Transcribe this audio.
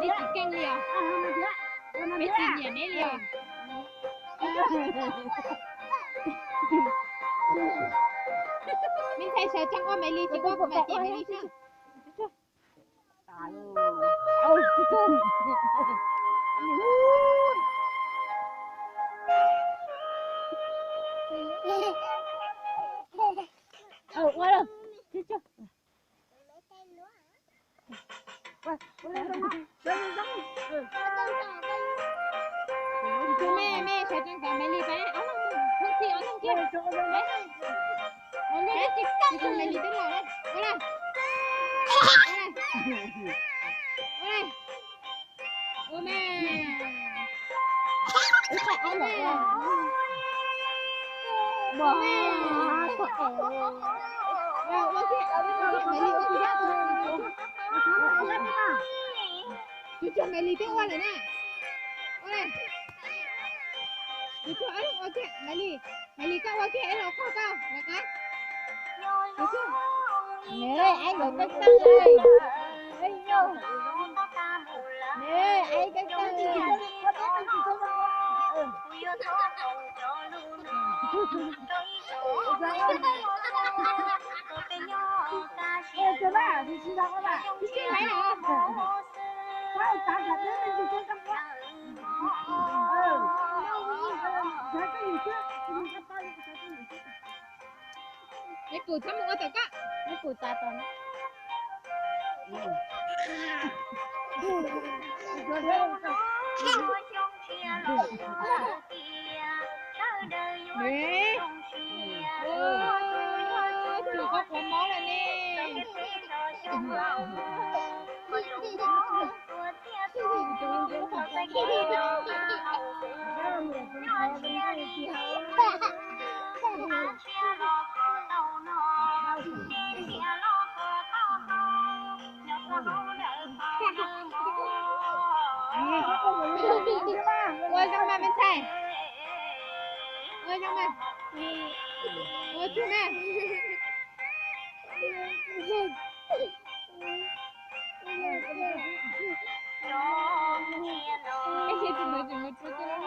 Neb tsis keej li os. Peb tsis nyiam neb li os. Me ntxhais sawv tsees ua Maiv Lis tsis ua kuv mam cem Maiv Lis na. Me, me sawv tsees tos Maiv Lis pab. Ob leeg, ob leeg kiag. Ua Maiv Lis twb los lawm. Ua na. Ua na. Ua na. Ua na. Ua na. Ua na. Ua na. Tus tsov Maiv Lis twb ua lawm na. Ua na. Tus tsov ua kiag Maiv Lis. Maiv Lis koj ua kiag es los koj koj lawv qab. Nws, ai lawv koj tag. Nws, ai koj tag. Neb pum txhob mus ua tom koj. Neb pum tas tom. Neb, ua, tus koj quav mob lawm ne. Ua zoo mas me ntxhais. Ua zoo mas. Ua tsuag mas. Tus ntawd tseem mus tsuag tsuag.